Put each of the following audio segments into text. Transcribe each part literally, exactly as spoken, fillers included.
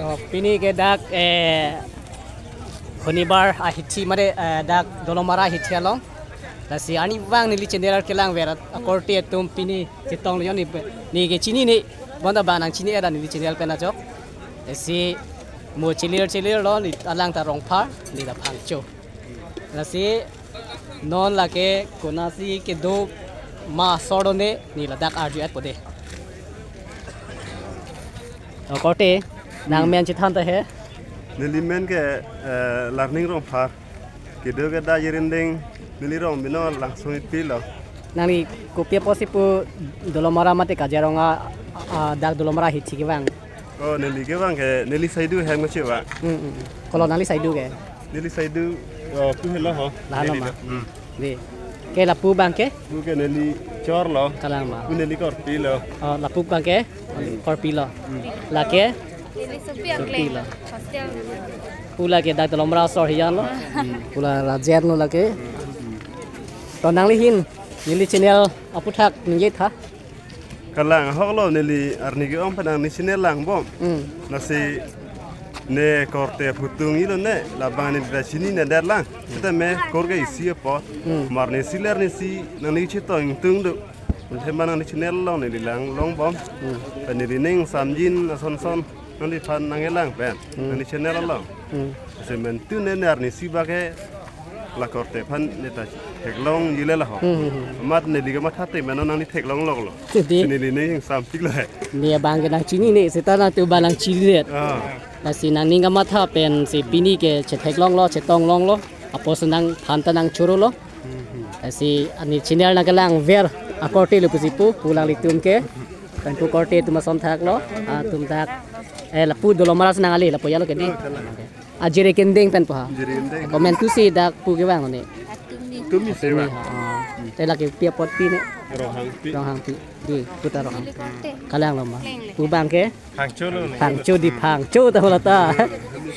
Oh, pini ke dak, eh, Shonibar ahithi mare, eh, dak Dolamara ahithi along. Lasi arnivang neli channel kelangver akorte atum pini chetonglo, ne, ne ke chinine, bonta bang nangchini-et ra neli channel pen ajok. Lasi mo chelir chelir lo, ne alang ta Rongphar, ne ta Phangcho. Lasi non lake konatsi kedo ma asor do ne, ne ladak arju-etpo de. Oh, korte, nang men chethan ta he. Neli men ke, eh, Larning Rongphar. Kedo ke dak Jirinding, neli rong bino Langsong Ipi lo. Nangli kopi apotsi pu Dolamara mate Kajirong a, a, dak Dolamara ahithi kevang? Oh, neli kevang ke, neli saidu hem ko chevang. Hmm, hmm, hmm. Kolo nangli saidu ke? Neli saidu, oh, pu helo ho. Lahan lo ma? Hmm. Di. Ke lapu abang ke? Pu ke neli chor lo. Kalang ma? Pu neli korpi lo. Oh, lapu abang ke? Hmm. Korpi lo. Hmm. Lake? Neli sopi. Sopi angkleng lo. Hostel. Pu lake dak Dolamara asor hiyan lo. Hmm. Pu la Rajen lo lake. Hmm. To nangli hin, neli channel aputhak ningje tha. Kalang ahok lo, neli arni ke-ong pen nangli channel langbom. Hmm. Lasi ne korte aphutung ilo ne, labang ne ta chininedet lang. Sitame kor ke isi apot. Hmm. Mar ne si ler ne si nangli chetong tung do. Ante ma nangli channel along neli lang longbom. Hmm. Pen neli ning samjin ason son nangliphan nangkelang pen. Hmm. Nangli channel along. Hmm. Lasi mentu ne ne arni isi bak ke la korte aphan ne ta theklongji le laho. Hmm, hmm, hmm. Amat neli kamatha te meno nangli theklong lok lo. Di. Si neli ne ingsampik lo he. Ne abang ke nangchinine, seta nangtum abang nangchininedet. Ah. Lasi nangning kamatha pensi pini ke chetheklong lo, chetong longlo. Apotsi nangphan ta nangchoro lo. Hmm, hmm. Lasi arni channel nangkelangver akorte lo pusi pu, pu alanglitum ke. Pen pu korte atum asonthak lo, atum thak. Eh, lapu Dolamara si nang ale, lapu ya lo ke di. Oh, kalang. Ajire kendeng pen pu ha. Ajire kendeng. Komantusi dak pu kevang ne? Tumi. Tumi sewa. Ha, oh. Te lake pi apot pine? Ronghangpi. Ronghangpi. Di, pu ta Ronghangpi. Kalang lo ma? Pu abang ke? Phangcho lo ne. Phangcho di, Phangcho ta hola ta.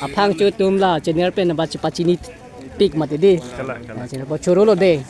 A Phangcho atum la channel pen ba chepachinipik mati di. Kalang, kalang. Ah, channel pu choro lo de.